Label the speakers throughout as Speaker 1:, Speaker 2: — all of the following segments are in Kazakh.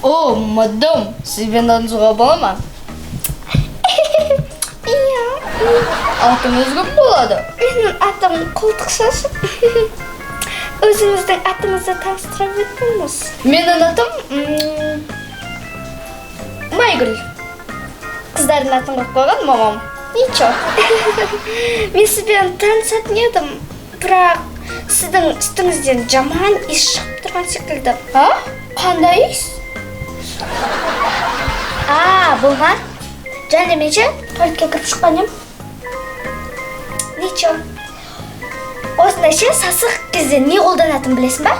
Speaker 1: О, мадам, сізбен танысуға бола ма?
Speaker 2: Иә.
Speaker 1: Атыңыз кім болады?
Speaker 2: Менің атым Қолтықшаш. Өзіңіздің атыңызды таныстыра өтіңіз.
Speaker 1: Менің атым Майгүл. Қыздардың атын қойып қойған мамам.
Speaker 2: Ничего. Мен сізбен танысатын едім, бірақ сіздің үстіңізден жаман иіс шығып тұрған секілді.
Speaker 1: А? Қандай иіс?
Speaker 2: А, бұл ма? Және мен ше туалетке кіріп шыққан едім. Ничего. Осындай ше сасық кезде не қолданатынын білесің ба?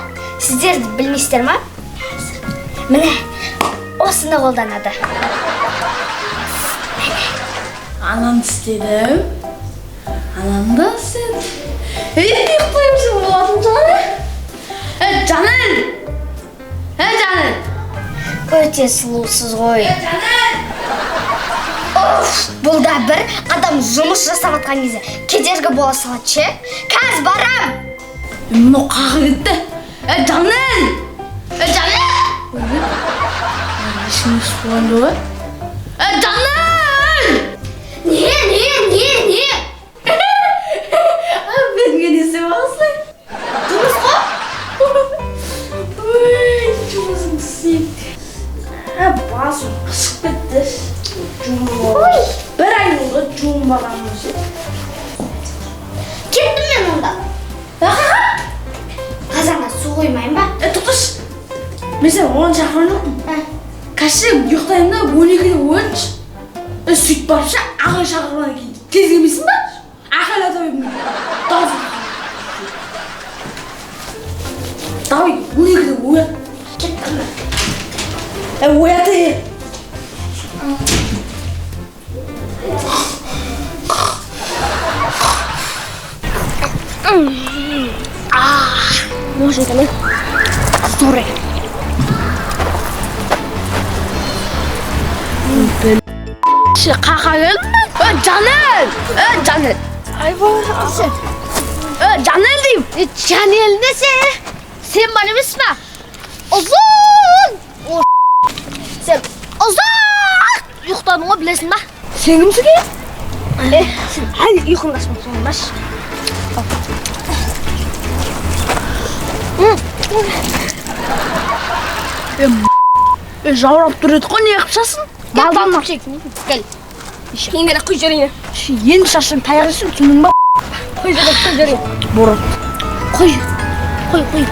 Speaker 2: Сіздер білмейсіздер ма? Міне, осыны қолданады.
Speaker 3: Ананы істедім. Ананы да істедім. Ей, ұйықтай берсем болатын шығар. Е, Жанел! Е, Жанел!
Speaker 2: Өте сұлусыз ғой.
Speaker 3: Жанел!
Speaker 2: Оф, бұл да бір адам жұмыс жасап жатқан кезде кедергі бола салады ше. Қазір барам.
Speaker 3: Мынау қағы кетті. Е, Жанел! Е, Жанел! Ешкім естіп қойған жоқ, е? Е, Жанел!
Speaker 2: Не, не, не, не?
Speaker 3: Менге не істеп аласың?
Speaker 2: Жұмыс қой.
Speaker 3: Ой, жұмысыңды істейік. Басым қышып кетті.
Speaker 2: Ой,
Speaker 3: Бір ай болды жуынбағаныма ше.
Speaker 2: Кеттім мен онда. Қазанға су қоймайын ба?
Speaker 3: Е, тоқташы. Мен сені оған шақырған жоқпын. Кеше ұйықтаймын да 12-де ояншы. Е, сөйтіп барып ше, ағай шақырғаннан кейін тез келмейсің ба? Айқайлата бердім. Давай. Давай, 12-де оят.
Speaker 2: Кеттім.
Speaker 3: Е, оят, е.
Speaker 2: Может, мен Сорри.
Speaker 3: Қақа келдім мен. Е, Жанел! Е, Жанел! Айбай. Е, Жанел деймін.
Speaker 1: Е, Жанел несе? Сен бар емес па? Ұзын! О, сен ұзақ ұйықтадың ғой, білесің ба?
Speaker 3: Сен кімсің, е?
Speaker 1: Е, сен әлі ұйқыңды ашпай қоймашы.
Speaker 3: Е, жаурап тұр еді ғой, не қылып шашсың?
Speaker 1: Балдан кел. Кеңгене құй жіберейін.
Speaker 3: Енді шашың таяқ жесең, түсіндің ба?
Speaker 1: Құй жібер, құй жіберейін.
Speaker 3: Борат.
Speaker 1: Құй. Құй, құй.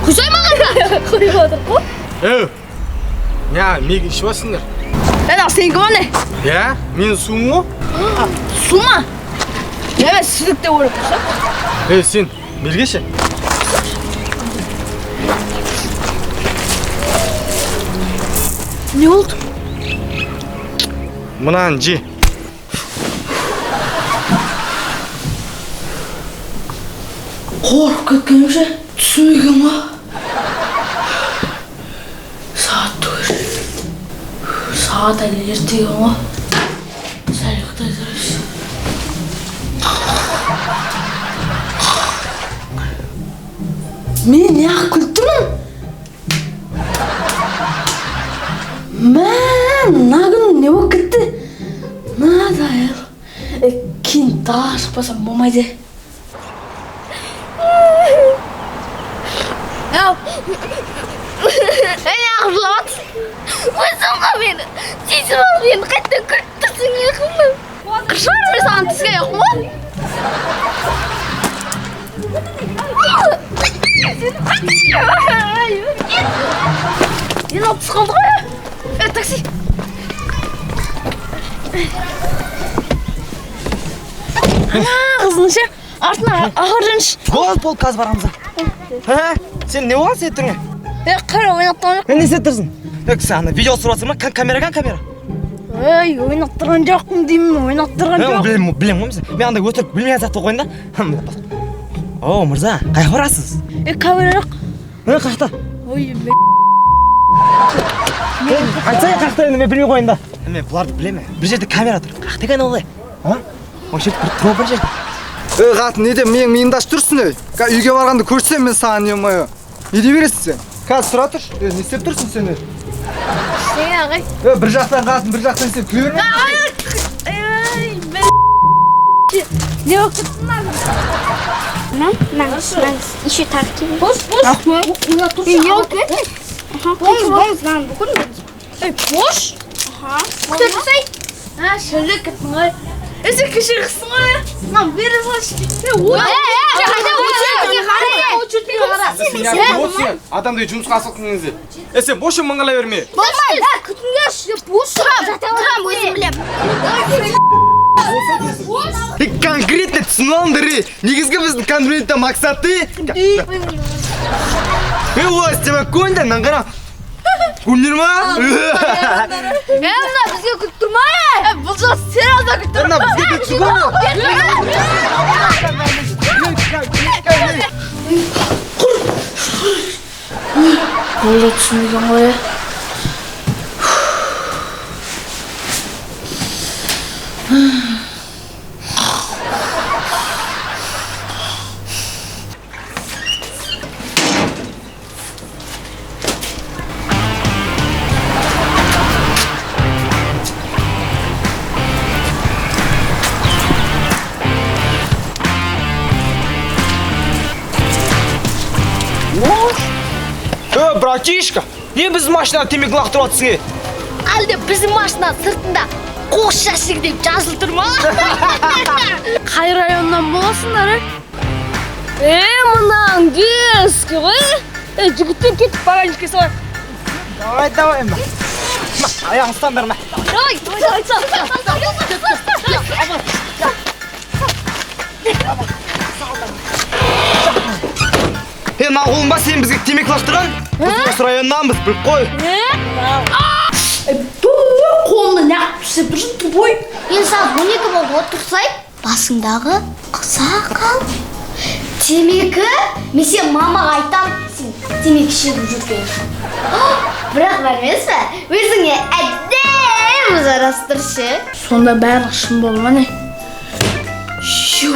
Speaker 1: Құйсай маған да. Құйып отыр ғой.
Speaker 4: Ей, не, неге ішіп жатсыңдар?
Speaker 3: Е, мынау сенікі ма не?
Speaker 4: Иә, менің суым ғой.
Speaker 3: Су ма? Е, сіздік деп ойлап тұрсам.
Speaker 4: Ей, сен, бергеші.
Speaker 3: Не болды?
Speaker 4: Мынаны же.
Speaker 3: Қорқып кеткенім ше, түсім екен ғой. Сағат 4. Сағат әлі ерте екен ғой. Сәл ұйықтай тұрайыншы. Мен неғып күліп тұрмын? Мә, мына күн не болып кетті? Мынадай. Кейін далаға шықпасам болмайды.
Speaker 1: Ау. Ей, неғып жылап жатырсың? Қойсам ғой мені. Тиісіп алып енді қайтадан күліп тұрсың, не қылдым? Қыршар, мен саған тиіскен жоқпын ғой.
Speaker 3: Енді алып түс қалды ғой. Е, такси. Ана қыздың ше, артына ақырыншы.
Speaker 5: Болды, болды, қазір барамыз. Ә, сен не болған сен түріңе?
Speaker 3: Е, қара ойнап тұрған жоқпын.
Speaker 5: Е, не істеп тұрсың? Е, сен ана видео түсіріп жатырсың ба? Камера, кән камера?
Speaker 3: Ей, ойнап тұрған жоқпын деймін, ойнап тұрған
Speaker 5: Е,
Speaker 3: жоқ.
Speaker 5: білемін, білемін ғой мен. Мен андай өтірік білмеген сияқты қойын да. Хм, О, мырза, қаяққа барасыз?
Speaker 3: Е, камера жоқ.
Speaker 5: Е, қаяқта?
Speaker 3: Ой, бе.
Speaker 5: Е, айтсай, қаяқта енді, мен білмей қояйын да. Мен бұларды білемін. Бір жерде камера тұр. Қаяқта екен ол, е? А? Осы жерде бір тұр, бір жерде.
Speaker 6: Ей, қатын, не деп менің миымды ашып тұрсың, ей? Үйге барғанда көрсем мен саған, е-мое. Не дей бересің сен? Қазір тұра тұршы. Ей, не істеп тұрсың сен, ей?
Speaker 1: Ештеңе, ағай.
Speaker 6: Е, бір жақтан қатын, бір жақтан сен күле берме.
Speaker 1: Ай, не болып кеттің мына?
Speaker 2: Мынаңыз, мынаңыз. Еще тағы келеді.
Speaker 3: Бос, бос.
Speaker 1: Рахмет.
Speaker 3: Оя тұршы.
Speaker 1: Не болып кеттің?
Speaker 2: Болыңыз, болыңыз, мынаны бүкіл.
Speaker 3: Ей, бош.
Speaker 2: Күте тұрсай.
Speaker 3: А, шөлдеп кеттің ғой. Е, сен кеше қыстың ғой. Мынаны бере салшы. Е, ой.
Speaker 4: Сен адамдай жұмысқа асықтың кезде. Е, сен бош мыңғыла берме.
Speaker 2: Болмай, күтіңдерші, бос тұрам, тұрам, өзім білем.
Speaker 6: Е, конкретно түсініп алыңдар, е. Негізгі біздің конкуренттің мақсаты. Е, олай істемей қойыңдар, мынаны қара. Көрдіңдер ма?
Speaker 1: Е, мына бізге күліп тұр ма? Е, бұл жолы серьезно күліп тұр.
Speaker 6: Мына бізге де түсіп ғой.
Speaker 3: Ол да түсінбеген ғой.
Speaker 5: Е, братишка, не біздің машинаға темекі лақтырып жатсың, е?
Speaker 1: Әлде біздің машина сыртында қоқыс жәшігі деп жазылып тұр ма? Қай районнан боласыңдар, е? Е, мынаң дерзкий ғой. Е, жігіттер, кетіп багажникке салайық.
Speaker 5: Давай, давай, ма. Ма, аяғын ұстаңдар, ма.
Speaker 1: Давай, давай, сал, сал, сал, сал.
Speaker 6: Е, мына қолың ба сен бізге темекі лақтырған? Біз осы районнанбыз, біліп қой.
Speaker 3: Тупой, қолымды неғып істеп тұрсың, тупой.
Speaker 2: Енді сағат 12 болды, отырсай. Басыңдағы сақал. Темекі? Мен сен мамаға айтам, сен темекі шегіп жүрген. Бірақ бар емес пе? Өзіңе әдемі жарастыршы.
Speaker 3: Сонда барлық шын болды ма, не? Шу.